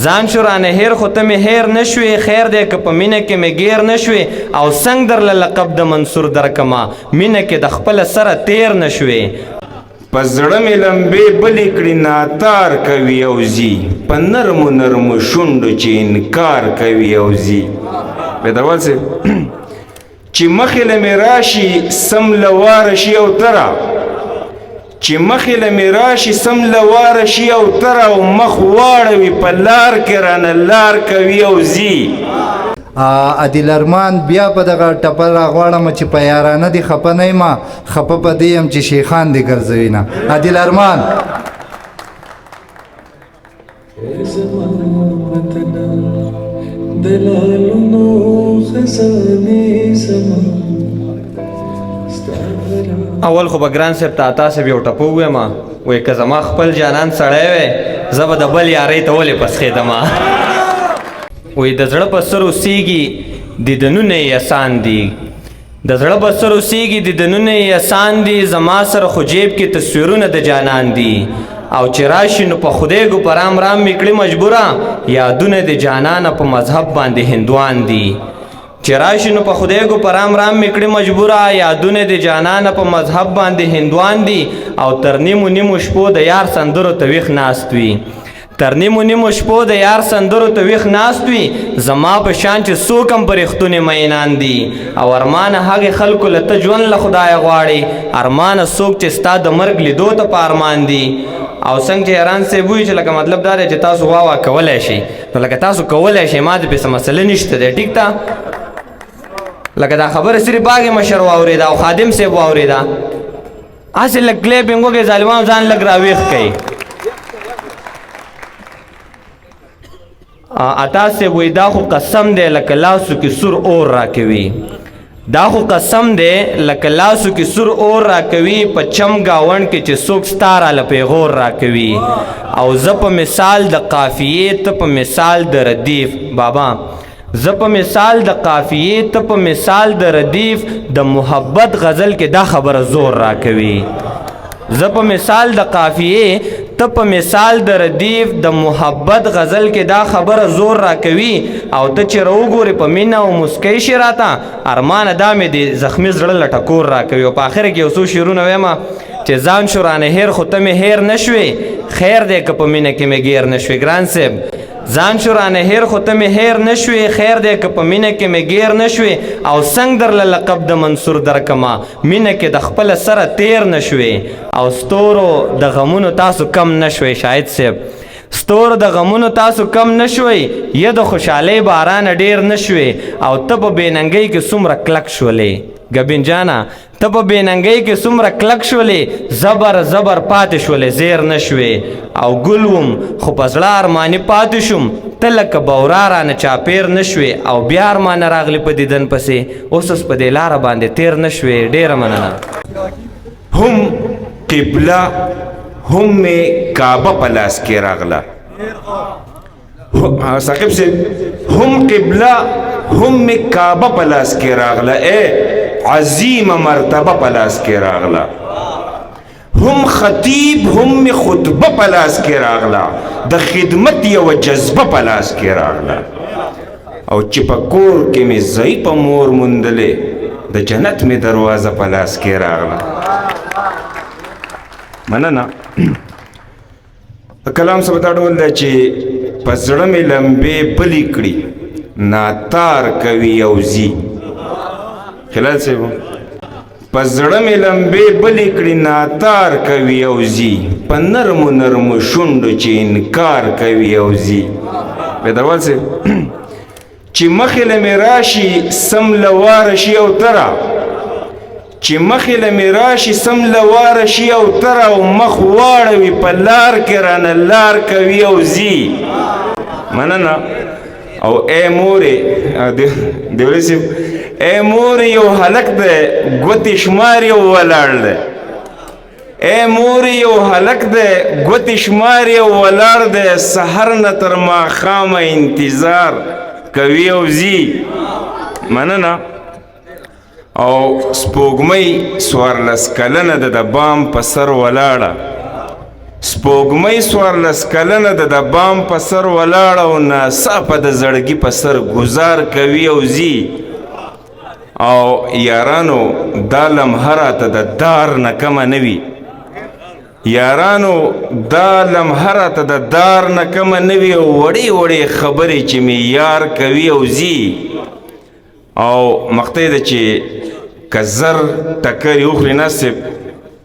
ځان شو رانه هیر خو ته مې هیر نه شوې، خیر دی که په مینه کې مې ګیر نه شوې، او څنګه درله لقب د منصور درکما، مینه کې د خپله سره تیر نه شوې. په زړه مې لمبې بلې کړي ناتار کوي او ځي، په نرمو نرمو شونډو چې انکار کوي او ځي. بیدروال صاحب چې مخې له مې راشي سم له واره شي او تره، چې مخې له مې راشي سم له واره شي او تره، او مخ واړوي په لار کې رانه لار کوي او ځي. عادل ارمان بیا په دغه ټپه راغواړم چې په یارانه دې خپه نه یم، خپه په دې یم چې شیخان دې ګرځوي نه. عادل ارمان. اول خو به ګران صاحب ته عطا صاحب یو ټپه ووایم، وایي که زما خپل جانان سړی وی زه به د بل یارۍ ته ولې پسخېدم. وایي د زړه په سر اوسېږي دیدنونه یې اسان دي، د زړه په سر اوسېږي دیدنونه یې اسان دي، زما سره خو جیب کې تصویرونه د جانان دي، او چې راشي نو په خدای ګو په رام رام مې کړي مجبوره، یادونه د جانانه په مذهب باندې هندوان دي. چې راشي نو په خدای ګو په رام رام مې کړي مجبوره، یادونه د جانانه په مذهب باندې هندوان دي، او تر نیمو نیمو شپو د یار سندرو ته ویښ ناست وي، تر نیمو نیمو شپو د یار سندرو ته ویښ ناست وي، زما په شان چې څوک هم په رښتونې مینان دي. او ارمانه هغې خلکو له ته ژوند له خدایه غواړې، ارمانه څوک چې ستا د مرګ لیدو ته په ارمان دي. او څنګه چې حیران صاحب وایي چې لکه مطلب دا دی چې تاسو وا وا کولی شئ، نو لکه تاسو کولی شئ، ما دې پې څه مسله نشته دی، ټیک ده. لکه دا خبره صرف باغې مشر واورېده او خادم صاحب واورېده، هسې لږ کلیپینګ وکړئ، ظالمانو ځان لږ راویښ کړئ. عطا صاحب وایي دا خو قسم دی لکه لاسو کې سور اور راکوي، دا خو قسم دی لکه لاسو کې سور اور راکوي، په چم گاوند کې چې څوک ستا راله پیغور راکوي، او زه په مثال د قافیې ته په مثال د ردیف، بابا زه په مثال د قافیې ته په مثال د ردیف، د محبت غزل کې دا خبره زور راکوي. زه په مثال د قافیې ته په مثال د ردیف، د محبت غزل کې دا خبره زور راکوي، او ته چې راوګورې په مینه او موسکۍ شي راته، ارمانه دا مې د زخمي زړه له ټکور راکوي. او په آخر کې یو څو شعرونه وایم چې ځان شو رانه هېر خو ته مې هېر نه شوې، خیر دی که په مینه کې مې ګیر نه شوې. ګران صاحب ځان شو رانه هېر خو ته مې هېر نه شوې، خیر دی که په مینه کې مې ګیر نه شوې، او څنګه درله لقب د منصور درکما، مینه کې د خپله سره تیر نه شوې، او ستورو د غمونو تاسو کم نه شوې. شاهد صاحب ستورو د غمونو تاسو کم نه شوئ، یه د خوشحالۍ بارانه ډېر نه شوې، او ته په بېننګۍ کې څومره کلک شولې ګبین جانه، ته په بېننګۍ کې څومره کلک شولې، زبر زبر پاتې شولې زیر نه شوې، او ګل وم خو په زړه ارماني پاتې شوم، ته لکه بورا رانه چاپېر نه شوې، او بیا ارمانه راغلې په دیدن پسې، اوس اوس په دې لاره باندې تېر نه شوې. ډېره مننه. هم قبله هم مې کعبه په لاس کې راغله، ثاقب صاحب هم قبله هم مې کعبه په لاس کې راغله، ای عظیمه مرتبه په لاس کې راغله، هم خطیب هم مې خطبه په لاس کې راغله، د خدمت یوه جذبه په لاس کې راغله، او چې په کور کې مې ضعیفه مور موندلې، د جنت مې دروازه په لاس کې راغله. مننه. کلام څه دا ډول دی چې په زړه مې لمبې بلې کړي ناتار کوي او ځي. خلال صاحب په زړه مې لمبې بلې کړي ناتار کوي او ځي، په نرمو نرمو شونډو چې انکار کوي او ځي. بیدروال صاحب چې مخې له مې راشي سم له واره شي او تره، چې مخې له مې راشي سم له واره شي او تره، او مخ واړوي په لار کې رانه لار کوي او ځي. مننه. او ای مورې دیولي صاحب ای مورې یو هلک دی ګوتې شماري او ولاړ دی، ای مورې یو هلک دی ګوتې شماري او ولاړ دی، سحر نه تر ماښامه انتظار کوي او ځي. مننه. او سپوږمۍ 14 کلنه ده د بام په سر ولاړه، سپوږمۍ 14 کلنه ده، د بام په سر ولاړه او ناڅاپه د زړګي په سر ګزار کوي او ځي. او یارانو دا لمحه راته د دار نه کمه نه وي، یارانو دا لمحه راته د دار نه کمه نه وي، او وړې وړې خبرې چې مې یار کوي او ځي. او مخته ده چې که زر ټکرې وخوري نصیب،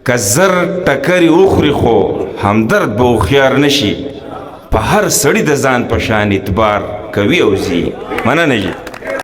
که زر ټکرې وخوري خو همدرد به هوښیار نه شي، په هر سړي د ځان په شان اعتبار کوي او ځي. مننه جي.